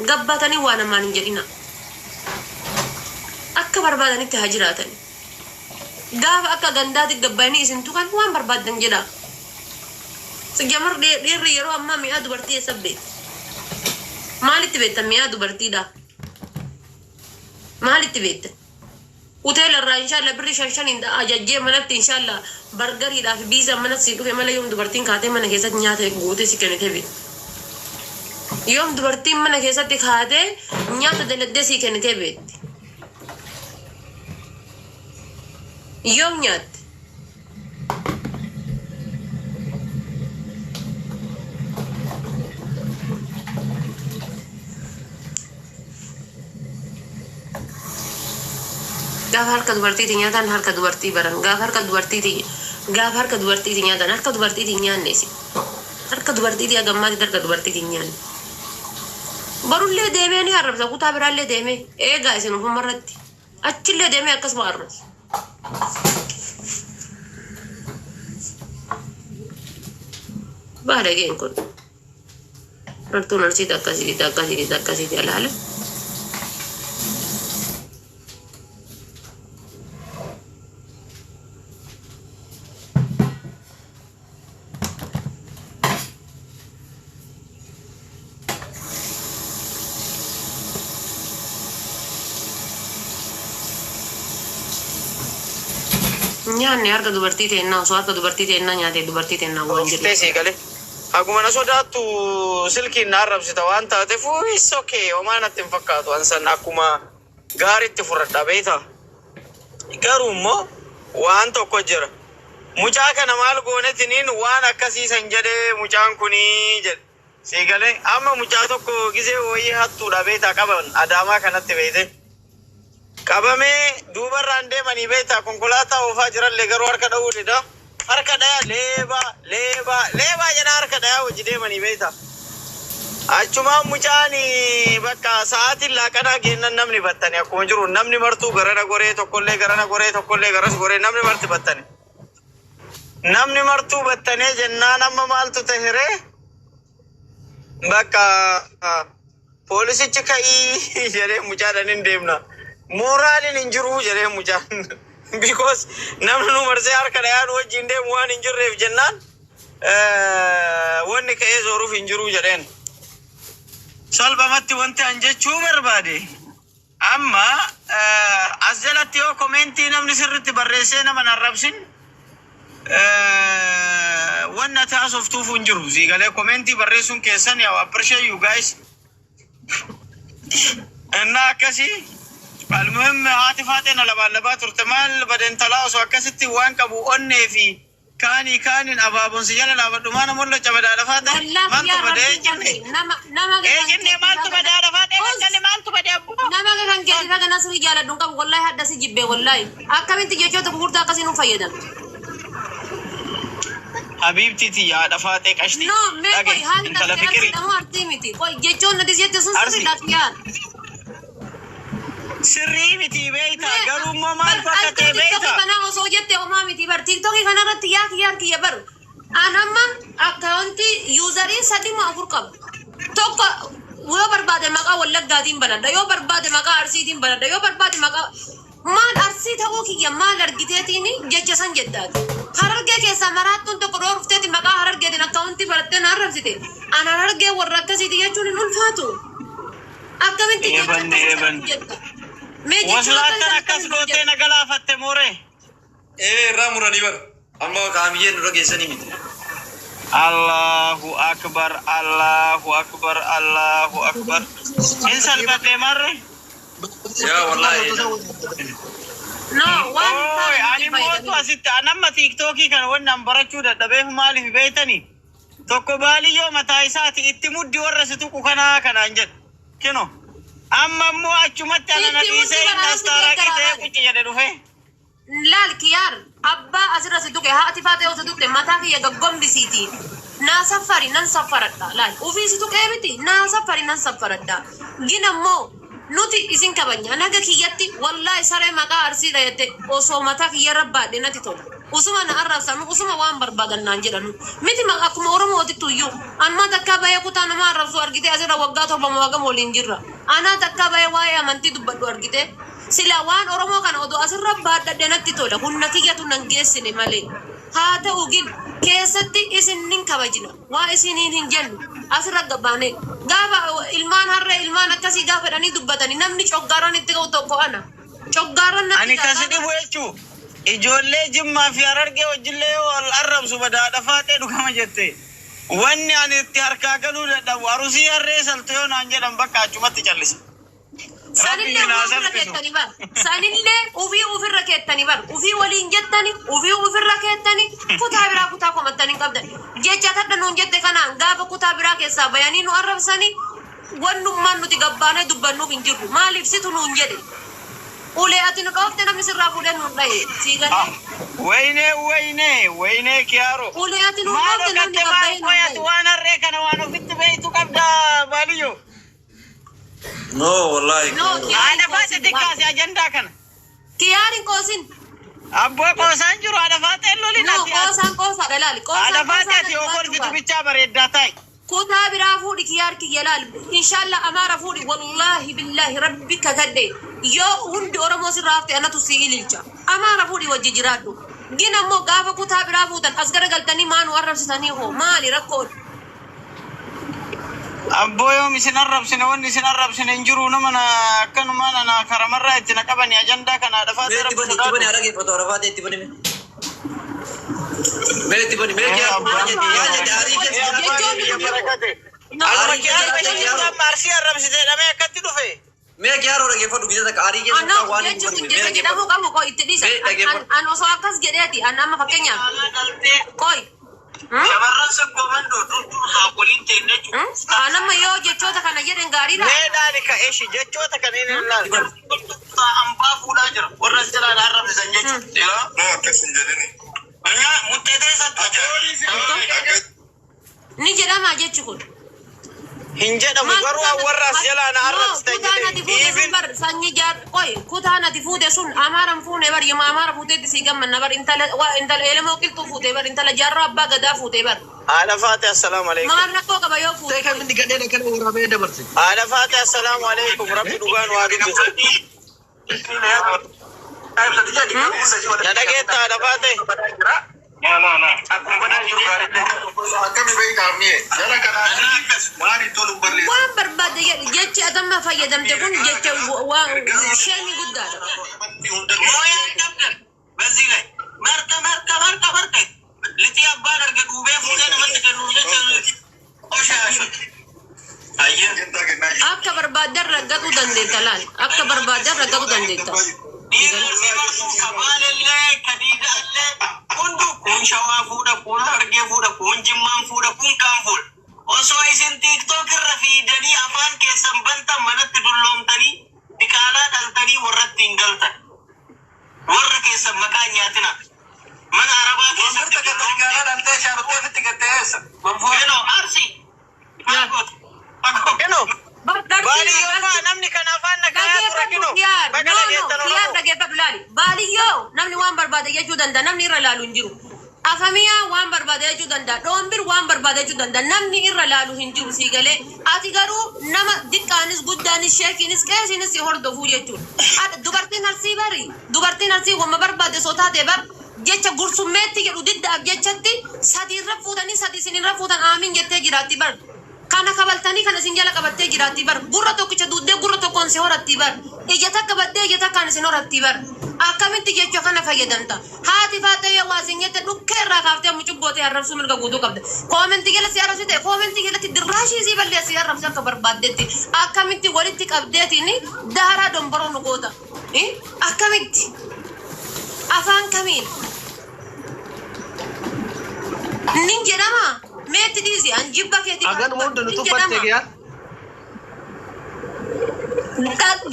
Gabbaatanii waa namaan hin jedhina. Akka barbaadanitti haa jiraatani. Gaafa akka gandaati gabbayanii isin tuqan waan barbaaddan jedhaa. Sijjamar dhiirri yeroo ammaa mi'aa dubartii eessa beekti? Maalitti beektan mi'aa dubartiidha? Maalitti beektan? Hoteela irraa inshallah birri shan shaniin ajajjee manatti inshallah bargariidhaa fi biizaan manatti si dhufe malee yoom dubartiin kaatee mana keessatti nyaata gootee si kennitee beekti? Yoom dubartiin mana keessatti kaatee nyaata daladdee si kennitee beekti? Yoom nyaatte? Gaafa harka dubartiitiin nyaatan harka dubartii baran. Gaafa harka dubartiitiin gaafa harka dubartiitiin nyaatan harka dubartiitiin nyaanne isin. Harka dubartiitii haga ammaatitti harka dubartiitiin nyaanne. Borullee deemee ni arrabsa, kutaa biraallee deemee eegaa isin ofuma irratti. Achillee deemee akkasuma arrabsa. Baalageen kun. Martuun arsiiti akkasiiti akkasiiti akkasiiti alaala. Nyaanni harka dubartii teennaa osoo harka dubartii teennaa nyaatee dubartii teennaa waan jedhu. Dhuftee sii galee. Haguma na sodaattu silkiin na arrabsita waan taateef, it's okay, homaa natti hin fakkaatu. Ansan akkuma gaariitti fudhadha, beektaa. Garuu immoo waan tokko jira. Mucaa kana maal goonetiniin waan akkasiisan jedhee mucaan kunii jedhe. Sii galee, amma mucaa tokko gizee wayii hattuudha, beektaa, qaban Adaamaa kanatti, beekte. Qabamee duubarraan deemanii, beektaa, konkolaataa oofaa jirallee garuu harka dha'uu dida. Harka dhaya, "Leebaa, leebaa, leebaa" jedhaa harka dhayaa hojii deemanii, beektaa. Achumaan mucaan bakka sa'aatiin laaqanaa geennan namni battane akkuma jiru, namni martuu garana goree, tokkollee garana goree, tokkollee garas goree, namni marti battane. Namni martuu battanee jennaan amma maaltu taheree, bakka poolisichi "Ka'ii" jedhee mucaadhaan, "Hin deemna. Mooraaliin hin jiru" jedhee mucaan. Because namni nu marsee harka dhayaan wajjin deemu waan hin jirreef jennaan, wanni ka'ee zooruuf hin jiru jedheen. Salphumatti wanti an jechuu barbaade, amma as jalatti yoo commentii namni sirritti barreessee nama hin arrabsin, wanna taasoftuuf hin jiru. Siigalee, commentii barreessuun keessan yaa appreciate you guys. Innaa akkasii, almuhim, haati faaxee na labaallabaa turte, maal badentalaa osoo akkasitti waan qabu onnee fi kaanii kaaniin abaaboon si jala dhaabadhu, maana mollacha badaadha faaxee Wallaahi maaltu yaa badee rabbii cinne qabdi nama nama ee cinne maaltu badaadha faaxee laccalle maaltu badee abboo. Nama kan keeti faga nasrii jaaladhu hin qabu, wallahi hadda si jibbe, wallahi akkamitti jechoota gurguddaa akkasii nuuf fayyadamtu? Habiibtii tiyya, haadha faaxee qashtii. No, mee dhage qoy, haali intala taate fiqirii. Arsiidha moo Arsii miti? Qoy, jechoon nuti jette sun Arsii. sirriidha kiyyaan? Sirrii miti, beeyta, Mee garuu immoo maal bar fakka altuu ta'e TikTokii beeyta. kanaa osoo jette homaa miti. Bar TikTokii kanarratti yaa kiyyaan kiyya, bar an amma accountii userii sadi moo afur qaba. Tokko yoo barbaade maqaa Wallaggaatiin banadha, yoo barbaade maqaa Arsiitiin banadha, yoo barbaade maqaa maal. Arsii ta'uu kiyya maal argiteetiin jecha san jettaati? Harargee keessaa maraattuun tokko dhoorfteeti maqaa Harargeetiin accountii barattee na arrabsite. An Harargee warra akkasiiti jechuun hin ulfaatu. Akkamitti jecha Eebanne akkasii eebanne. sana jetta? Mee jechoota Waslaattan sana akkas akkamitti gootee jetta? na galaafatte mooree. Ee, irraa muranii bara. Amma kaamiyyeen dura geessanii miti. Allahu akbar, Allahu akbar, Allahu akbar. Hin salphadhe marre. Yaa wallaahi. No, waan hin Ooy, taane ani nutti mootu fayyadamin. asitti an amma TikTokii kana wanni an barachuu dadhabeef maaliif beektanii? Tokko baaliyyoo mataa isaati itti muddi warra si tuqu kanaa kanaan jedhe. Kino. Amma immoo achumatti ana na Itti muddi dhiisee inni bara anatti astaaraaqii deeggaraa ta'ee baale. qucci jedhe dhufe. Laal kiyaar, abbaa asirra si tuqe, haati faatee yoo si tuqte, mataa kiyya gaggombisiiti. Naa saffari nan saffaradha. Laal, ufii si tuqee miti, naa saffari nan saffaradha. Gin ammoo nuti isin kabajna. Naga kiyyatti, wallaahi, saree maqaa Arsiidha jette osoo mataa kiyya irra baadhe natti tola. Usuma na arrabsanu, usuma waan barbaadan naan jedhanu. Miti akkuma Oromootittu iyyuu. Anmaa takkaa bahee kutaa nama arrabsu argite? Asirra waggaa 7 wagam waliin jirra. Anaa takkaa bahee waa'ee amantii dubbadhu argite? Sila waan Oromoo kana odoo asirra baadhadhe natti tola. Humna kiyyatu nan geessine malee. Haa ta'u gin keessatti isin nin kabajna. Waa isiniin hin jennu. Asirra gabbaane. Gaafa ilmaan harree, ilmaan akkasii gaafa jedhanii dubbatanii, namni coggaarran itti ka'u tokko ana. Coggaarran natti Ani kasi dhibu jechuu ijoollee Jimmaa fi Harargee wajjillee yoo wal arrabsu badaadha faaxee dhugama jette. Wanni ani itti harkaa galuu dadhabu Arusii harree saltu yoo naan jedhan bakka achumatti callisa. Sanillee Rabbiin haa ofii ofirra salphisu. keettanii bar. Sanillee ofii ofirra keettanii bar. Ofii waliin jettani, ofii ofirra keettani, kutaa biraa kutaa komattanii hin qabdan. Jecha tadha nuun jette kanaan gaafa kutaa biraa keessaa bayanii nu arrabsanii, wannummaan nuti gabbaanee dubbannuuf hin jirru. Maaliif situ nuun jedhe? Ulee ati nu dhoofte namni sirraa fuudhee nuun dhahe. Sii galee? Wayne, wayne, wayne, kiyaaro. Ulee ati nuun Maal dhoofte namni hoggatte maal gabbayee nuun qoyatu dhahe. waan harree kana waan ofitti beeytu qabda, baaliyyoo. No, wallahi. No, kiyaar Haadha hin faaxe qoosin. xiqqaase ajandaa kana. Kiyaar hin qoosin. Abboo, qoosaan jiru, haadha faaxeen lolin No, ati. qoosaan qoosaadha, laali. Haadha Qoosaan faaxe qoosaan ati yoo dubbachuu kolfitu baate. bichaa bareeddaa taa'i. Kutaa biraa fuudhi, kiyaar kiyya, laal. Inshallah Amaara fuudhi. Wallaahi billaahi rabbi kakadhe, yoo hundi Oromoo sirraa hafte anatu si ililcha. Amaara fuudhi, wajji jiraadhu. Gin ammoo gaafa kutaa biraa fuutan as garagaltanii maa nu arrabsitanii hoo? Maali rakkoon? Abboo, yoom isin arrabsine? Wanni isin arrabsine hin jiru. Nama na akkanumaan ana karamarraa itti na qabani ajandaa kana haadha faaxee Mee itti rabbi bani, itti bani, sodaadhu. haragee foto Arafaatee itti bani. Mee itti bani, mee kiyaa maa jette, yaa jette aarii keessa jira. Jechoonni kun no. Anuma Aarii kiyaar keessa bashir jira. amma Arsii arrabsite jedhamee akkatti dhufe. Mee kiyaaroo dhaggeeffadhu gisa takka aarii keessa Ana jira waan hin jechi kun bani. Mee jecha jedhamuu dhaggeeffadhu. qabu koo itti dhiisa. Mee dhaggeeffadhu. An osoo akkas jedheeti an amma fakkeenyaaf qoy. Shamarran sokkoo mandoo dur dur haakoliin teenne jechuudha. An amma yoo jechoota kana jedhen gaariidha. Mee dhaali ka eshi jechoota kanneen hin ilaalu. Hambaa fuudhaa jira. Warra as jalaa arrabsisan jechuudha. No, akkas hin jedhini. Muttee teessattu Akkas Ni jedhama jechi kun. Hin jedhamu Maal garuu kutaan warra as jalaa na no arrabsitan kutaan ati jedhe. fuute sun Even bar sanyii jaar qoy, kutaan ati fuute sun Amaaran fuune bar. Yoma Amaara fuuteetti sii gammanna bar. Intala waa intala Elemoo Qilxuu fuute bar, intala Jaarraa Abbaa Gadaa fuute bar. Haadha Faate, assalaamu alaikum. Maal rakkoo qaba yoo fuute? Ta'e kan inni gadheen akkana waraabee dabarse. Haadha Faate, assalaamu alaikum. Rabbi dhugaan waa dubbisu. Na dhageetta, haadha Faate? Akkami beektaa mi'e? Jara kanaa waan hin tolu balleessu. Waan barbaadde jedhi. Jechi atamma fayyadamte kun jecha waan sheemii guddaadha. Mooyaan qabdan በዚህ ላይ መርጠ መርጠ መርጠ መርጠ lixii abbaan arge duubee fuudhee namatti kennuuf jecha qoshaashi. Ayyee. Ajandaa kennaa jiru. Akka barbaaddan raggatuu dandeetta, laal. Akka barbaaddan raggatuu dandeetta. Dhiirri martuu kabaalellee kadiidaallee hunduu kun Shawaa fuudha, kun Harargee fuudha, kun Jimmaan fuudha, kun kaan fuudha. Osoo isin TikTok irra fiidanii afaan keessan bantan manatti dulloomtanii diqaalaa dhaltanii warratti hin galtan. Warra keessan maqaa hin nyaatina. Mana arabaa keessatti Keno Arsi. Maal goota? Keno. Baaliyyoo faa namni kana afaan na kayaa tura. Dhageeffadhu Keno. kiyaar. Baga No, no, dhageettan kiyaar Oromoo. dhageeffadhu, laali. Baaliyyoo namni waan barbaade jechuu danda'a, namni irra laalu hin jiru. Afamiyaa waan barbaade jechuu danda'a, dhoombir waan barbaade jechuu danda'a, namni irra laalu hin jiru, sii galee? Ati garuu nama diqqaanis guddaanis sheekiinis qeesiinis si hordofuu jechuudha. Dubartiin Arsii bari, dubartiin Arsii wamma barbaade soo taate bar, jecha gursummeetti jedhu diddaaf jechatti sadiirra fuutanii sadi isinirra fuutan aamin jettee jiraatti bar. Kana kabaltanii kana isin jala qabattee jiraatti bar. Gurra tokkicha duuddee gurra tokkoon si horatti bar. Ija takka baddee ija takkaan isin horatti bar. Akkamitti jecha kana fayyadamta? Haati faaxee yoo waa isin jette dhukkee irraa kaaftee mucuggootee arrabsuu mirga guutuu qabda. Koomentii jala si arrabsite, koomentii jalatti dirraashii sii balleessi si arrabsi akka barbaaddetti. Akkamitti walitti qabdeetiin daaraa domboroo nu goota? Akkamitti? Afaan kamiin? Nin jedhama. Meetti dhiisi an jibba keetii Aganuma hunda nu nin tuffatte jedhama. kiyaar.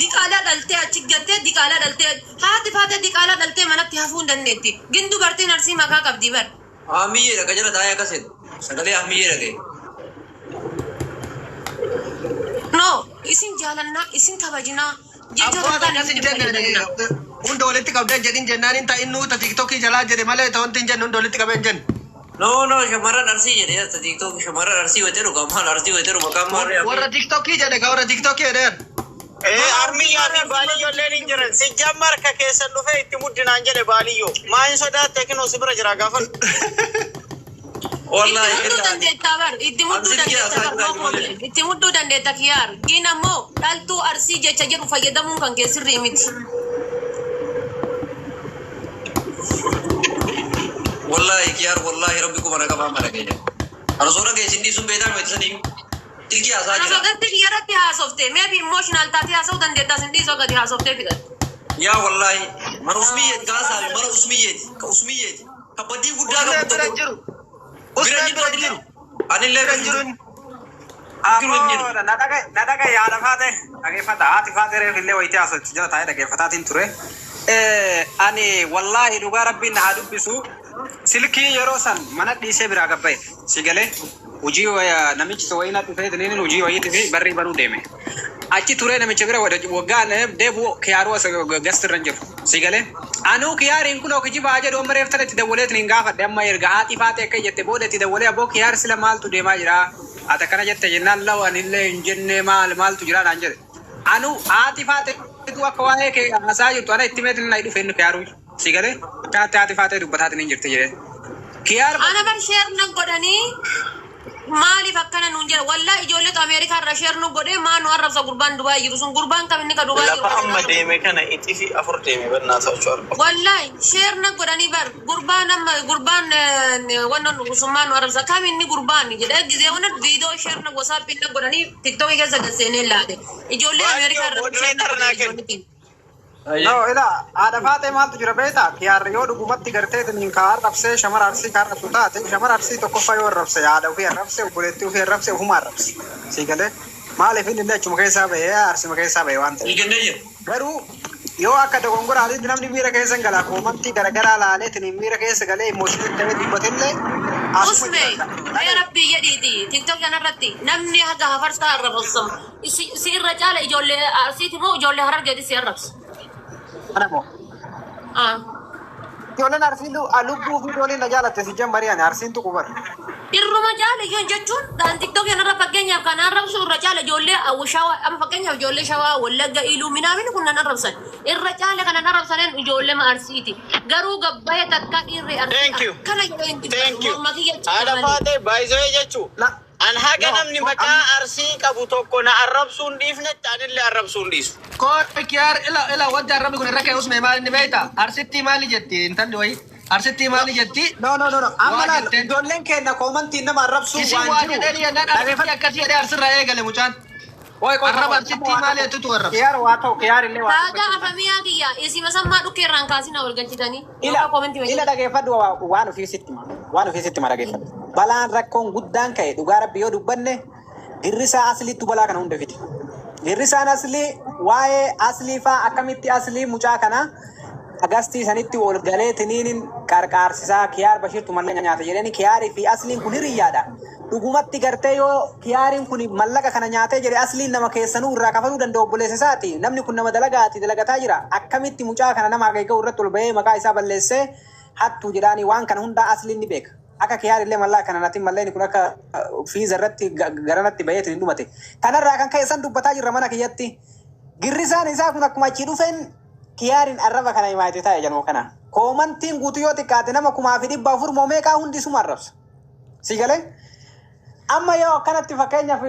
Diqaalaa dhaltee achi gattee, diqaalaa dhaltee, haati faatee diqaalaa dhaltee manatti hafuu hin dandeetti. Gin dubartiin Arsii maqaa qabdi bar. Ahmiyyeedha ka jala taa'ee akkas jedhu. Sagalee Ahmiyyee dhagaye. No, isin jaalannaa, isin kabajinaa, jechoota Abboo kaan akkas hin itti jenne. fayyadamna. Hunda walitti qabdee jedhin jennaan hin ta'innuu ta TikTokii jalaa jedhe malee ta wanti hin jennu hunda walitti qabee hin jennu. No, no, shamarran Arsii jedhe TikTok shamarran Arsii wayiteeru kan maal Arsii wayiteeru maqaan maal? Warra TikTokii jedhe ka warra TikTokii jedheera. Armiyyaa fi baaliyyolleen hin jiran. Sijjammar ka keessan dhufee itti muddinaan jedhe baaliyyoo. Maa hin sodaatte kinoo si bira jira gaafa. Wallahi Itti mudduu dandeettaa bar, itti mudduu dandeettaa bar, no problem. Itti mudduu dandeetta Kiyaar. Gin ammoo dhaltuu Arsii jecha jedhu fayyadamuun kan kee sirrii miti. Wallahi Kiyaar, wallahi rabbi kuma na qabaa mara keenya. Ana soo dhageessin dhiisuun beekaa miti sanii. Silkii haasaa Ana jira. sodatti kiyyarratti haasofte. Maybe emotional taatee haasa'uu dandeettaa sin dhiisoo gadi haasoftee fidatte. Yaa wallahi mana usmiyyeeti kaasaa mana usmiyyeeti ka usmiyyeeti ka badii guddaa Usmeen qabu bira tokko. jiru. Bira Usmeen jiru bira jiru. Anillee Bira bira jiru. jiru. Jiru hin jiru. Ammoo na dhaga yaada faate dhageeffata haati faate reef illee wayitii haasoftu jala taa'ee dhageeffataatiin ture. Ani wallaahi dhugaa rabbiin na haa dubbisu, silkii yeroo san mana dhiisee biraa gabbaye si galee hojii namichi wayii na dhufee tiniin hojii wayiitii fi barrii banuu deeme. Achi turee namicha bira waggaa deebi'u Kiyaaruu as gasti irra hin jiru si galee. Anuu Kiyaariin kun kijibaa jedhu amma reef tana itti dawwalee tiniin gaafadhe. Amma erga haati faate akka jette booda itti dawwalee, "Abboo Kiyaar, sila maaltu deemaa jira? Ati akkana jette" jennaan, "Law anillee hin jenne, maal maaltu jira?" naan jedhe. Anu haati faate akka waa'ee kee haasaa jirtu ana itti meetin na dhufe inni Kiyaaruu si galee akkanatti haati faatee dubbataatiin hin jirti jedhee. Kiyaar Ana bar share na godhanii maaliif akkana nuun jedha. Wallaa ijoolleetu Ameerikaa irra share nu godhee maa nu arrabsa gurbaan Dubaay jiru sun, gurbaan kam inni ka Dubaay jiru? Lafa amma deeme kana itti fi afur deeme bannaa ta'uu arba. Wallahi share na godhanii bar gurbaan amma gurbaan wannan summaa nu arrabsa kam inni gurbaan jedhee gizee wannan viidiyoo share na WhatsApp na godhanii TikTokii keessa galseenee laate ijoollee Ameerikaa irra share na Moderator naa godhanii kennu. ijoolleetiin. No, ila haadha faatee maaltu jira beektaa? Kiyaarri yoo dhugumatti gartee tiniin ka arrabsee shamara Arsii ka arrabsu taate, shamara Arsii tokkoffaa yoo arrabse haadha ofii arrabse, obboleettii ofii arrabse, ofuma arrabse. Sii galee maaliif inni illee achuma keessaa bahee Arsima keessaa bahee waan ta'eef. Hiikannee jira. Garuu yoo akka dogongoraatitti namni miira keessa hin galaa koomantii garagaraa laalee tiniin miira keessa galee emotion ta'ee dubbatellee asuma Usme, jira. mee rabbii jedhiiti TikTok kanarratti namni haga hafarsaa arrabsamu si irra caala ijoollee Arsiiti moo ijoollee Harargeeti si arrabsa? Kana moo? Ah. Ijoolleen Arsii lubbuu fi ijoolleen na jaalatte si jammarii ani Arsiin tuqu bara. Irruma caala iyyuu jechuun dhaan TikTok kanarra fakkeenyaaf kan arrabsu irra caala ijoollee Shawaa, amma fakkeenyaaf ijoollee Shawaa, Wallagga, Iluu minaamin kun nan arrabsan. Irra caala kanan arrabsanen ijoollee Arsiiti. Garuu gabbayee takka dhiirri Thank Arsii you. akkana jedhee hin Thank you. morma kiyya Haadha malee. faatee baay'isee jechuu. La An haga No, namni maqaa Arsii qabu tokko na arrabsuu hin dhiifnetti anillee arrabsuu hin dhiisu. Koor Kiyaar, ila ila wanti arrabni kun irra ka'e usme maal inni beekta? Arsittii maali jetti intalli wayii? Arsittii maali jetti? No, no, no, no. Amma Waa laal jetteen. ijoolleen keenya koomantiin nama arrabsuu Isin waan waa jiru. jedhanii jennaan Arsittii akkasii jedhee Arsirraa eegale mucaan. Qoy, qoy, Arraba qoy. Arsittii maali jettutu arrabsa? Kiyaar waa ta'u, Kiyaar illee waa ta'u. Taagaa afamiyaa kiyya isima sammaa dhukkee irraan kaasina wal galchitanii. Ila Yookaan koomentii ila dhageeffadhu, waan ofii sitti hima. Waan ofii sitti hima dhageeffadhu. Balaan rakkoon guddaan ka'e dhugaa rabbi yoo dubbanne girrisaa asliittu balaa kana hunda fide. Girrisaan aslii waa'ee aslii faa akkamitti aslii mucaa kana agastii sanitti ol galee tiniinin qarqaarsisaa Kiyaar Bashirtu mallaqa nyaata jedhanii. Kiyaarii fi asliin kun hiriyyaadha. Dhugumatti gartee yoo Kiyaariin kun mallaqa kana nyaatee jedhe asliin nama keessanuu irraa kafaluu danda'u obboleessa isaati. Namni kun nama dalagaati, dalagataa jira. Akkamitti mucaa kana nama haga irratti ol bahee maqaa isaa balleessee hattuu jedhaanii? Waan kana hundaa asliin ni beeka. Akka Kiyaar illee mallaqa kana natiin malleen kun akka fiiza irratti garanatti baheetiin hin dhumate. Kanarraa kan ka'e san dubbataa jirra mana kiyyatti. Girrisaan isaa kun akkuma achii dhufeen Kiyaarin arraba kana himaate taa'e jedhamu kana. Koomantiin guutuu yoo xiqqaate nama 1400 moo meeqaa hundi isuma arrabsa. Si galee? Amma yoo akkanatti fakkeenyaaf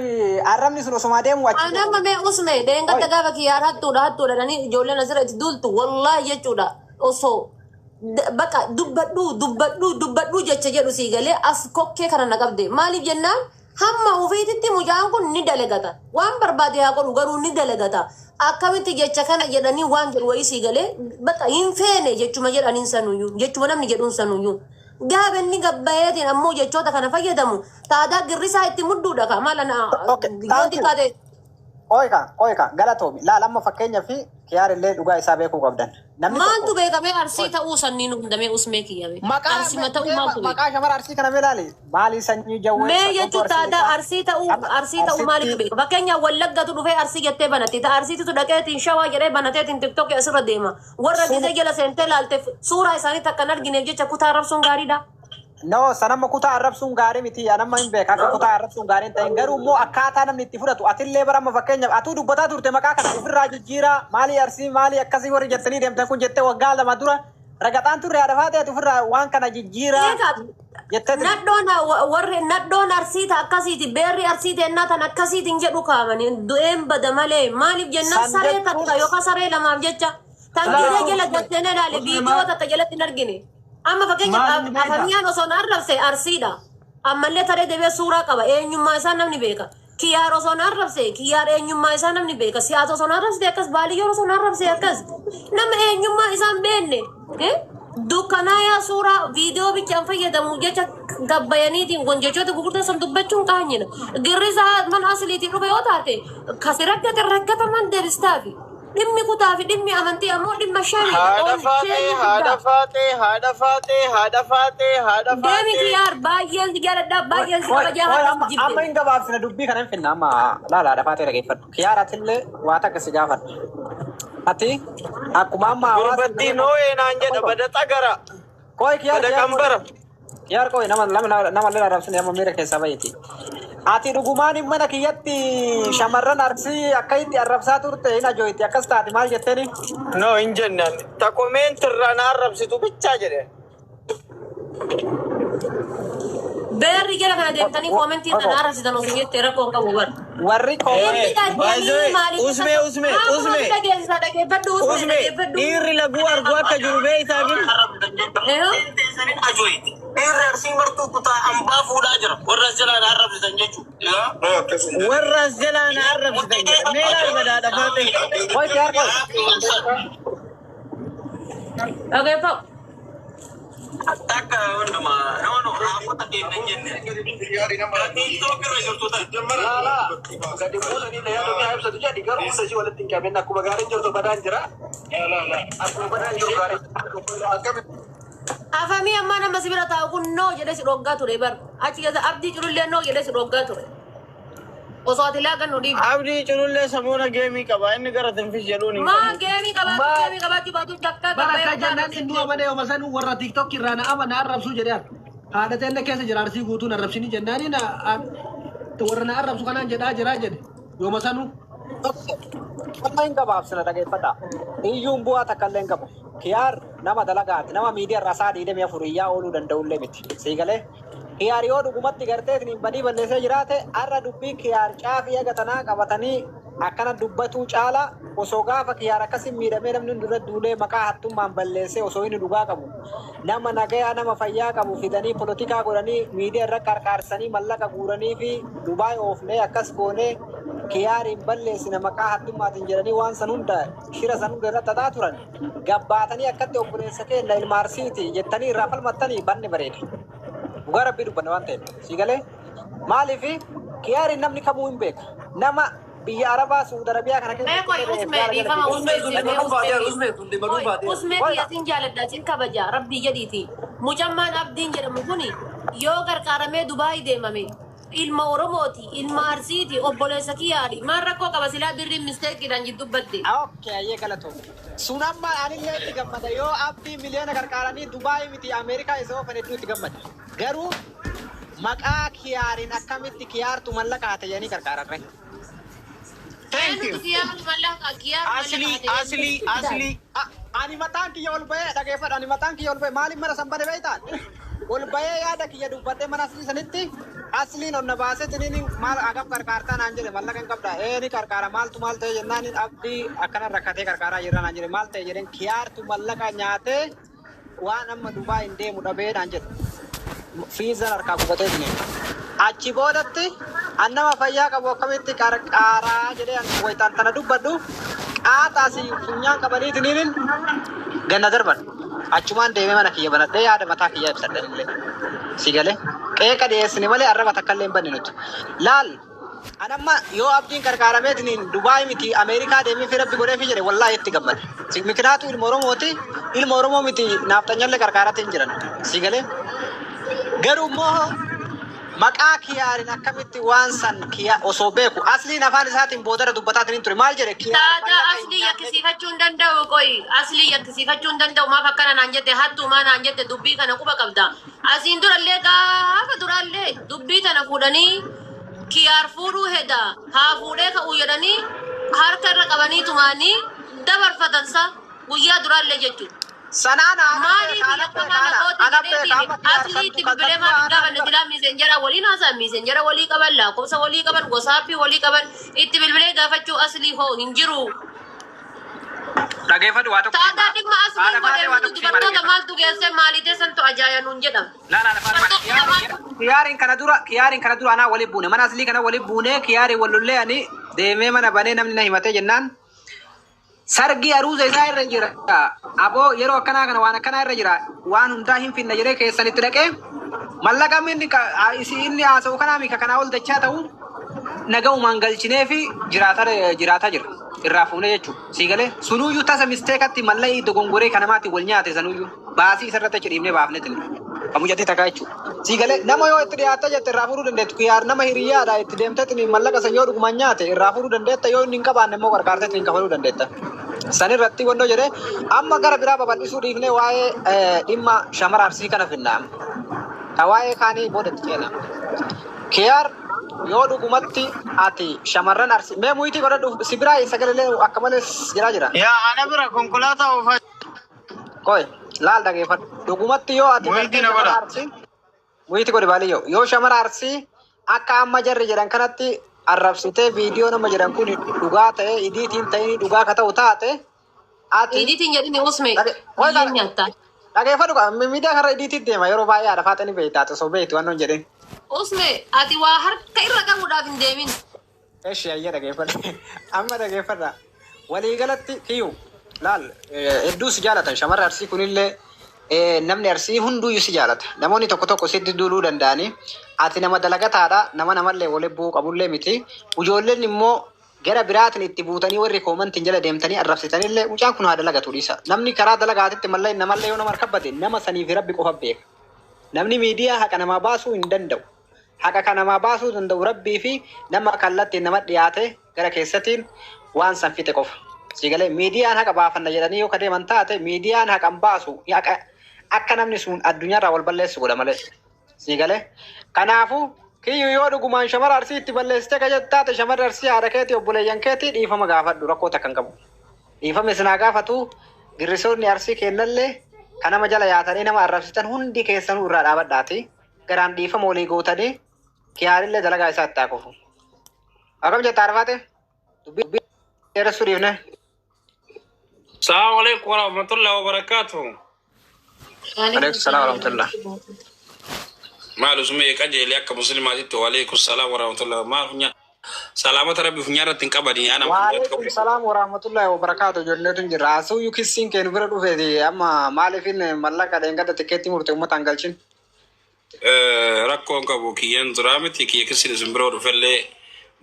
arrabni sun osuma deemu achi. Ani amma mee usme deengadda gaafa Kiyyaar hattuudha hattuudha jedhanii ijoolleen asirra itti duultu, wallaahi jechuudha osoo bakka dubbadhuu dubbadhuu dubbadhuu jecha jedhu sii galee as kokkee kana na qabde. Maaliif jennaan hamma ofiititti mucaan kun ni dalagata, waan barbaade haa godhu garuu ni dalagata. Akkamitti jecha kana jedhanii waan jedhu wayii sii galee bakka hin feene jechuma jedhaniin sanuyyuu jechuma namni jedhuun sanuyyuu gaafa inni gabbayeetiin ammoo jechoota kana fayyadamu taadaa girrisaa itti mudduudha ka maal ana Okay, yoo thank you. xiqqaate. Qoyka qoyka galatoomi laal amma fakkeenyaa fi Kiyaar illee dhugaa isaa beekuu qabdan. Namni Maaltu tokko beekamee Arsii ta'uu sanniin hundamee usmee kiyyame. maqaa Arsima ta'uu maaltu beeka? maqaa shamara Arsii kana mee ilaali. Maali sanyii jawwee Mee sabboontuu jechuun Arsii taataa lixaa. Arsii ta'uu Amma Arsii ta'uu maalitu Arsitti beeka? Fakkeenyaaf Wallaggatu dhufee Arsii jettee banatte. Ta Arsiititu dhaqeetiin Shawaa jedhee banateetiin TikTokii asirra deema. Warra sun gisee jala seentee laalte suuraa isaanii takka hin argineef jecha kutaa arrabsuun gaariidha. No, sanamma kutaa arrabsuun gaarii miti. Anamma hin beeka akka kutaa arrabsuun gaarii hin ta'in. Garuu immoo akkaataa namni itti fudhatu. Atillee bara amma fakkeenyaaf atuu dubbataa turte maqaa kana ofirraa jijjiiraa maalii Arsii maalii akkasii warri jettanii deemtan kun jettee waggaa 2 dura ragaxaan turre haadha faatee ati ofirraa waan kana jijjiiraa Egaa jettee turte. nadhoon warri nadhoon Arsii ta akkasiiti beerri Arsii teennaa tan akkasiitiin jedhu kaamanii du'een bada malee maaliif jennaan San saree jechuun takka yookaan saree lamaaf jecha tan laala gisee jala galteen ilaale Usme viidiyoo maal takka jalatti hin argine. Amma fakkeenyaaf maal inni beektaa? Afamiyaan osoo na arrabse Arsiidha. Ammallee taree deebi'ee suuraa qaba eenyummaa isaa namni beeka. Kiyyaar osoo na arrabse Kiyyaar eenyummaa isaa namni beeka. Si'aat osoo na arrabse akkas Baaliyyoon osoo na arrabse akkas nama eenyummaa isaa hin beekne. Dukkanaayaa suuraa viidiyoo bichaan fayyadamu jecha gabbayaniitiin gonjechoota gurguddaa san dubbachuun qaanyina. Girrisaa mana asliitii dhufe yoo taate kasi rakkate rakkataman deebistaafi. Dhimmi kutaa fi dhimmi amantii ammoo dhimma shaniidha. Haadha Oon Faaxee, sheemii haadha guddaa. Faaxee, haadha Faaxee, haadha Faaxee, haadha Deemi Faaxee. Kiyyaar baay'een si jaaladha baay'een si Qoy kabajaa qoy har'as amma jibbe. amma hin gabaabsina dubbii kana hin finna amma laala haadha faatee dhageeffadhu. Kiyaar atillee waa takka si gaafadha. Ati akkuma amma hawaasni Gurbattiin hoo'ee naan jedha bada xagara Qoy Kiyaar bada Kiyaar qoy qambara. Kiyaar qoy nama nama nama illee arrabsine amma miira keessaa bayyiti. Ati dhugumaan mana kiyyatti shamarran Arsii akka itti arrabsaa turte hin ajooyti akkas taate maal jetteeni? No hin jennaan. Ta comment irraa na arrabsitu bichaa jedhe. Beerri jala kana deemtanii koomentii kana arrabsitan osoo jettee rakkoo hin qabu bara. Warri Beerri By the dhaqanii way, maaliif Usme, Usme, Haa kuma Usme, si dhageessisa dhageeffadhu Usme Usme, dhageeffadhu. dhiirri laguu argu akka jiru beektaa gin. Eehoo. Dhiirri Arsii martuu kutaa ambaa fuudhaa jira. Warra as jalaa na arrabsitan jechuudha. Warra as jalaa na arrabsitan jedha. Mee laal badaadha Faaxee. Qoy Kiyaar qoy. Dhageeffadhu. Takka hundumaa no no raafota keenya hin jenne. TikTok irra jirtu tana. Laala gadi buusanii na yaada ofii ibsatu jedhi garuu hunda ishii walitti hin qabin akkuma gaariin jirtu badaan jira. Akkuma badaan jiru gaariin. Afamii ammaa nama si bira taa'u kun noo jedhee si dhoggaa ture bar. Achi keessa Abdii Culullee noo jedhee si dhoggaa ture. Osoo ati laagan nu dhiibde. Abdii Culullee samuuna geemii qaba. Inni gara tinfis jedhuun hin Maa qabu. geemii qabaachuu Maal geemii qabaachuu baatu takka bara gabbayee akka kutaa jennaan arrabsite. inni amane yooma sanuu warra TikTok irraa na ama na arrabsuu jedhee haadha teenne keessa jira Arsii guutuun arrabsini jennaani na warra na arrabsu kanaan jedhaa jiraa jedhe yooma sanuu. Amma hin gabaabsina dhageeffadha. Iyyuun bu'aa takka illee hin qabu. Kiyaar nama dalagaati. Nama miidiyaa irraa isaa 24 iyyaa ooluu danda'ullee miti. Sii galee? Kiyaar yoo dhugumatti gartee ittiin badii balleessee jiraate har'a dubbii Kiyaar caafii haga tanaa qabatanii akkana dubbatuu caala osoo gaafa Kiyaar akkasiin miidhamee namni hundi irra duulee maqaa hattummaan balleessee osoo inni dhugaa qabu nama nagayaa nama fayyaa qabu fidanii polotikaa godhanii miidiyaa irra qarqaarsanii mallaqa guuranii fi Dubaay oofnee akkas goonee Kiyaariin balleessina maqaa hattummaatiin jedhanii waan san hunda shira san hunda irratti xaxaa turan gabbaatanii akkatti obboleessa keenya ilma Arsiiti jettanii irraa falmattanii banni bareeda. Dhugaa rabbii dubbanna waan ta'eef. Sii galee? Maaliif Kiyaariin namni kamuu hin beeka. Nama biyya Arabaa Suudi Arabiyaa kana Mee keessatti qoy illee Usmee gaala jala dhiifama fiigaa. Usmee Usme mee kun Usmee baatee please. Usme kun dhimma Qoy dhuunfaati. Usmee Qoy kiyya sin jaaladha sin kabaja rabbii jedhiiti. Mucammaan Abdiin jedhamu kuni yoo gargaaramee Dubaay deemame ilma Oromooti ilma Arsiiti obboleessa kiyyaadhi. Maal rakkoo qaba silaa birriin misteekiidhaan jidduu badde. Okay, ayyee galatoom. Sun amma anillee itti gammada. Yoo Abdii miliyoona qarqaaranii Dubaay miti Ameerikaa isa oofan hedduu itti gammada. Garuu maqaa Kiyaariin akkamitti Kiyaartu mallaqa haate jedhanii qarqaaran ree. Thank you. Eenyutu Kiyaartu mallaqa Kiyaartu mallaqa Asli, haate eenyutu asli, asli. Ani mataan kiyya ol bahee dhageeffadha. Ani mataan kiyya ol bahee maaliif mana san bane beektaa? Ol bahee yaada kiyya dubbadhee mana Aslii sanitti Asliin ol na baasee tiniin maal agam qarqaartaa naan jedhe mallaqa hin qabda. Ee ni qarqaara maaltu maal ta'e jennaan Abdii akkana rakkatee qarqaaraa jirra naan jedhe maal ta'e jedheen Kiyaartu mallaqa nyaatee waan amma Dubaay hin deemu dhabee naan jedhe. Fiizan harkaa gubatee tiniin. Achi boodatti an nama fayyaa qabu akkamitti qarqaaraa jedhee an wayitaan tana dubbadhu qaaxaa si funyaan qabanii tiniin ganna darban. Achumaan deemee mana kiyya banadhee yaada mataa kiyya ibsadhe illee. Si galee qeeqa dhiyeessine malee arraba takka illee hin banne nuti. Laal Anamma yoo abdiin qarqaarameetiin Dubaay miti Ameerikaa deemee fi rabbi godhee fi jedhe, wallaahi itti gammada. Mikinaatu ilma Oromooti, ilma Oromoo miti naafxanyallee qarqaaraatti hin jiran. Si galee? Garuu immoo maqaa Kiyaarin akkamitti waan san kiya osoo beeku asliin afaan isaatiin boodara dubbataatiin hin ture, maal jedhe Kiyaar? Taataa Mallaqa hin aslii nyaanne. Yakkisiifachuu hin danda'u qoyi. Aslii yakkisiifachuu hin danda'u. Maaf akkana naan jette, hattuumaa naan jette, dubbii kana quba qabda. Asiin durallee, gaafa durallee dubbii tana fuudhanii Kiyaar fuudhuu heda haa fuudhee ka'uu jedhanii harka irra qabanii tumaanii dabarfatan sa guyyaa duraallee jechuudha. Sanaan ana Maaliif beeka, ana beeka, yakkamaa ana namoota ana beeka jedheetiin amma Kiyaar aslii santu itti kan bilbilee maaf hin ana gaafanne? Silaa messenger waliin haasa'an, messenger walii qaban, lakkoofsa walii qaban, WhatsAppii walii qaban, itti bilbilee gaafachuu aslii hoo hin jiru. Dhageeffadhu, waa tokko Taataa hima. dhimma asliin Haadha godhee faatee, waa nuti tokko hima, dubartoota dhageeffadhu. maaltu geesse, maalii teessantu ajaaya nuun jedhama. La la la, Dubartoota maaltu Kiyaariin kana dura anaa waliin buune, mana aslii kana waliin buune, Kiyaariin wal lollee, ani deemee mana banee namni na himatee jennaan sargii aruuza isaa irra jira. Aboo, yeroo akkanaa kana waan akkanaa irra jira, waan hundaa hin finna jedhee keessanitti dhaqee mallaqa inni inni haasa'u kanaa mika kanaa ol dachaa ta'u naga'umaan galchinee fi jiraataa jira. Irraa fuunee jechuudha. Sii galee? Sunuyyuu tasa misteekatti mallaqii dogongoree kanamaatiin wal nyaate, sanuyyuu baasii isarratti achi dhiibnee baafnetti. Kamujatii takkaa jechuudha. Sii galee? Nama yoo itti dhiyaattee jette irraa fuudhuu dandeettu. Kiyaar nama hiriyyaadha, itti deemteetiin mallaqa san yoo dhugumaan nyaate irraa fuudhuu dandeetta, yoo inni hin qabaanne immoo qarqaarteetiin kafaluu dandeetta. San irratti wannoo jedhee amma gara biraa babal'isuu dhiifnee waa'ee dhimma shamara Arsii kana finna. Ta waa'ee kaanii boodatti ceena. Kiyaar, yoo dhugumatti ati shamarran Arsii, mee muyitii godhadhu, si biraa sagalee akka malee jiraa jira. Yaa, ana bira konkolaataa oofaa. Koi laal, dhageeffadhu. Dhugumatti yoo ati Muyitii gartee na shamara godha. Arsii, muyitii godhi baaliyyoo, yoo shamara Arsii akka amma jarri jedhan kanatti arrabsitee viidiyoo nama jedhan kun dhugaa ta'e, idiitiin ta'ini dhugaa ka ta'u taate ati Idiitiin jedhini, usme Koi biyyeen nyaattaa. Dhageeffadhu, miidiyaa kanarra idiitiin deema yeroo baay'ee, haadha faaxanii beektaa osoo beektu waan jedhin. Usme, ati waa harka irra qabuudhaaf hin deemin. Eshi, ayya, dhageeffadha. Amma dhageeffadha. Waliigalatti kiyyuu laal, hedduu si jaalatan shamarri Arsii kunillee, namni Arsii hunduyyuu si jaalata. Namoonni tokko tokko sitti duuluu danda'anii, ati nama dalagataadha, nama namallee waliin bu'uu qabullee miti. Ijoolleen immoo gara biraatiin itti buutanii warri commentiin jala deemtanii arrabsitanillee, mucaan kun haa dalagatu dhiisa. Namni karaa dalagaatitti mallee namallee yoo nama harka nama saniif rabbi qofa beeka. Namni miidiyaa haqa namaa baasuu hin danda'u. Haqa kan namaa baasuu danda'u rabbii fi nama kallattiin nama dhiyaate gara keessatiin waan san fixe qofa. Siigalee? Miidiyaan haqa baafanna jedhanii yoo kadeeman taate, miidiyaan haqa hin baasu, haqa akka namni sun addunyaarraa wal balleessu godha malee. Siigalee? Kanaafuu kiyyuu, yoo dhugumaan shamara Arsii itti balleessitee ka jettu taate, shamarri Arsii haadha keetii, obboleeyyan keetii, dhiifama gaafadhu, rakkoo takka hin qabu. Dhiifama isinaa gaafatu. Girrisoonni Arsii kennallee kan nama jala yaatanii nama arrabsitan hundi keessanuu irraa dhaabadhaati. Garaan dhiifama walii gootanii Kiyaarillee dalagaa isaa itti haa kufu. Akkam jetta, Arfaate? Dubbii dheeressuu dhiifne. السلام عليكم ورحمة الله وبركاته. عليكم السلام ورحمة الله. Maal usumee qajeelee akka musliimaatitti, وعليكم السلام ورحمة الله, maal funya salaamata rabbi funya irratti hin qabanii ana. وعليكم السلام ورحمة الله وبركاته jenneetu jira. Asuyyuu kissiin keenu bira dhufeeti amma maaliifin mallaqa dheengadda tikkeetti murte uummataan galchin? Rakkoon qabu, kiyyaan duraa miti, kiyya kissiin isin biroo dhufellee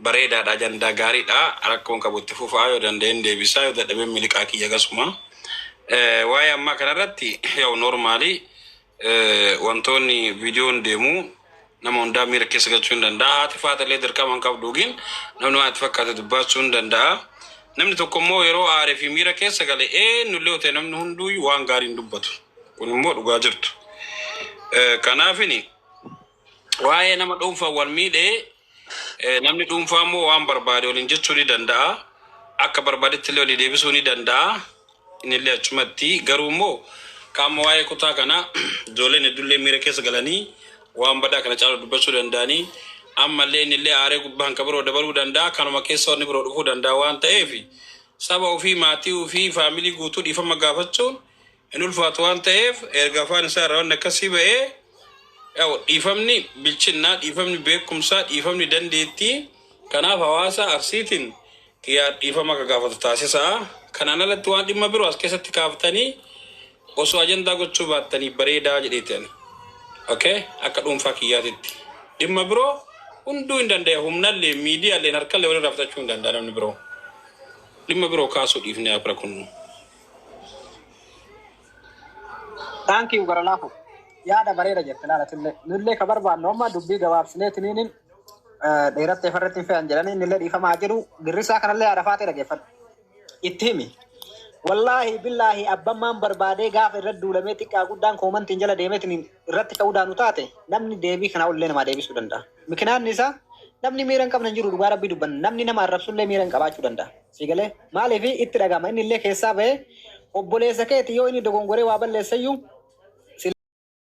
bareedaadha, ajandaa gaariidha, rakkoon qabu, itti fufaa, yoo danda'een deebisaa, yoo dadhabeen miliqaa kiyya gasuma. Waa'ee ammaa kanarratti yaa'u normally wantoonni viidiyoon deemu nama hundaa miira keessa galchuu hin danda'a. Haati faatellee dirqama hin qabduugin namni waan itti fakkaate dubbachuu hin danda'a. Namni tokko immoo yeroo aaree fi miira keessa gale eenyullee yoo ta'e namni hunduu waan gaarii hin dubbatu. Kun immoo dhugaa jirtu. Kanaafini waa'ee nama dhuunfaa wal miidhee, namni dhuunfaa immoo waan barbaade waliin jechuu ni danda'a. Akka barbaadetti illee walii deebisuu ni danda'a. Innillee achumatti garuu immoo qaama waa'ee kutaa kanaa ijoolleen hedduullee miira keessa galanii waan badaa kana caalu dubbachuu danda'anii, ammallee innillee aaree gubbaan kan biroo dabaluu danda'a. Kanuma keessa wanni biroo dhufuu danda'a waan ta'eef, saba ofii, maatii ofii, faamilii guutuu dhiifama gaafachuun hin ulfaatu waan ta'eef, erga afaan isaa irraa wanni akkasii ba'ee, yaa'u dhiifamni bilchinnaa, dhiifamni beekumsaa, dhiifamni dandeettii. Kanaaf hawaasa Arsiitiin Kiyyaa dhiifama akka gaafatu taasisaa. Kanaan alatti waan dhimma biroo as keessatti kaaftanii osoo ajandaa gochuu baattanii bareedaa jedheeti ani. Okay? Akka dhuunfaa kiyyaatitti. Dhimma biroo Hunduu hin danda'e, humnallee miidiyaallee harkallee walirraa fudhachuu hin danda'a namni biroo. Dhimma biroo kaasuu dhiifnee abra kunnu. Thank you, gara laafu. Yaada bareeda jette laalatillee. Nullee ka barbaannu amma dubbii gabaabsinee tiniinin dheerattee farratti hin fe'an jedhanii innillee dhiifamaa jiru. Girrisaa kanallee haadha faatee dhageeffadhu. Itti himi. Wallaahi billaahi abbammaan barbaadee gaafa irratti duulamee xiqqaa guddaan koomantiin jala deemeetiin irratti ka'uu daanu taate, namni deebii kana ollee namaa deebisuu danda'a. Mikinaanni isaa namni miira hin qabne hin jiru, dhugaa rabbii dubbanna. Namni nama arrabsullee miira hin qabaachuu danda'a. Si galee maaliif itti dhagama inni illee keessaa bahee obboleessa keeti yoo inni dogongoree waa balleessayyuu.